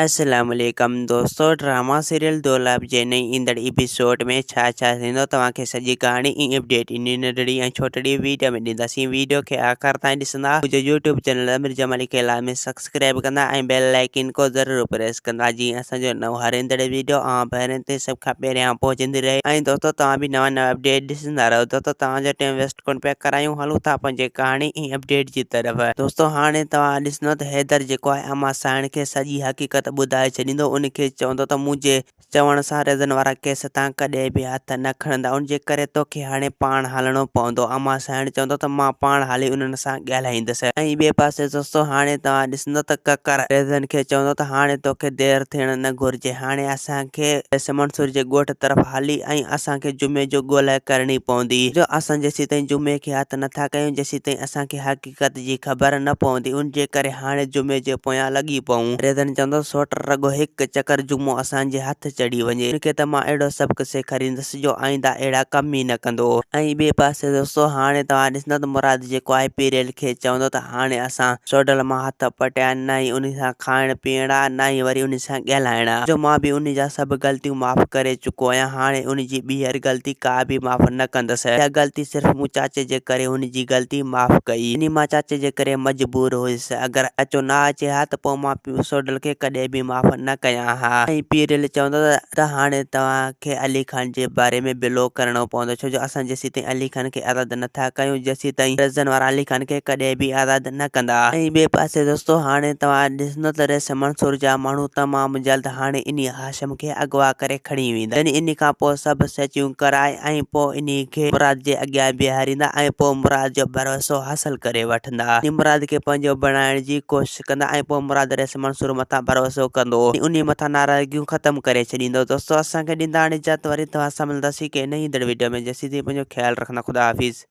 السلام عليڪم دوستو ڊراما سيريل دولاب جي نئين ايندڙ ايپيسوڊ ۾ ڇا ڇا ٿيندو توهان کي سڄي ڪهاڻي ۽ اپڊيٽ انهي ننڍڙي ۽ ڇوٽڙي ويڊيو ۾ ڏينداسين ويڊيو کي آخر تائين ڏسندا منهنجو يوٽيوب چينل امير جمالي کي لازمي سبسڪرائب ڪندا ۽ بيل آئيڪن کو ضرور پريس ڪندا جيئن اسان جو نئون هر ايندڙ ويڊيو اوهان ڀائرن تائين سڀ کان پهريان پهچندي رهي ۽ دوستو توهان به نوان نوان اپڊيٽ ڏسندا رهو دوستو توهان جو ٽائيم ويسٽ ڪونه پيا ڪرايون هلون ٿا پنهنجي ڪهاڻي ۽ اپڊيٽ جي طرف. دوستو هاڻي توهان ڏسندو ته حيدر جيڪو آهي امان سائڻ کي سڄي حقيقت ٻڌائي ڇڏيندو ان کي چوندو ته منهنجي چوڻ سان ريزن وارا ڪيس تان ڪڏهن به هٿ نه کڻندا ان جي ڪري توکي هاڻي پاڻ هلڻو پوندو امان سائڻ چوندو ته مان پاڻ هلي انهن سان ڳالهائيندس ۽ ٻئي پاسي دوستو هاڻي توهان ڏسندو ته ڪڪر ريزن کي چوندو ته هاڻي توکي دير ٿيڻ نه گهرجي هاڻي اسان کي منصور جي ڳوٺ طرف هلي ۽ اسان کي جمعي جو ڳولهه ڪرڻي پوندي، جو اسان جيسيتائين جمعي کي هٿ نٿا ڪيون، جيسيتائين اسان کي حقيقت جي خبر نه پوندي، ان جي ڪري هاڻي جمعي جي پويان لڳي پئون. ريزن چوندو، سوٽ رڳو هڪ چڪر جمعو اسان جي هٿ چڙهي وڃي، ان کي ته مان اهڙو سبق سيکاريندس جو آئنده اهڙا ڪم ئي نه ڪندو. ۽ ٻئي پاسي دوستو هاڻي توهان ڏسندا ته مراد جيڪو آهي پيريل کي چوندو ته هاڻي اسان سوڍل مان هٿ پٽيا، نه ئي انهي سان کائڻ پيئڻ آ، نه ئي وري انهي سان ڳالهائڻ آ، جو مان به انهي جا سڀ غلطيون معاف ڪري چڪو آهيان، هاڻي انهي جي ٻيهر غلطي ڪا به معاف نه ڪندس. اها غلطي صرف مون چاچي جي ڪري هن جي غلطي معاف ڪئي، يعني مان چاچي جي ڪري مجبور هيس، اگر چاچو نه اچي ها ته پوء مان سوڍل کي ڪڏهن به معاف نه ڪيان ها. ۽ پيرل چوندو ته هاڻي توهان کي علي خان جي باري ۾ بلو ڪرڻو پوندو، ڇو جو اسان جيسيتائين علي خان کي آزاد نه ٿا ڪيون، جيسيتائين پرزن وارا علي خان کي ڪڏهن به آزاد نه ڪندا. ۽ ٻئي پاسي دوستو هاڻي توهان ڏسندو ته رئيس منصور جا ماڻهو تمام جلد هاڻي انهي هاشم کي اغوا ڪري کڻي ويندا يعني انهي کان پوء سڀ سچيون ڪرائي ۽ پوء انهي کي مراد جي اڳيان بيهاريندا ۽ پوء مراد جو ڀروسو حاصل ڪري وٺندا يعني مراد کي پنهنجو بڻائڻ جي ڪوشش ڪندا ۽ پوء مراد رئيس منصور مٿان ڀروسو ڪندو ۽ انهي مٿان ناراضگيون ختم ڪري ڇڏيندو دوستو اسان کي ڏيندا هاڻي اجازت وري توهان سان ملنداسين ڪنهن نئين ايندڙ وڊيو ۾ جيسين تائين پنهنجو خيال رکندا خدا حافظ.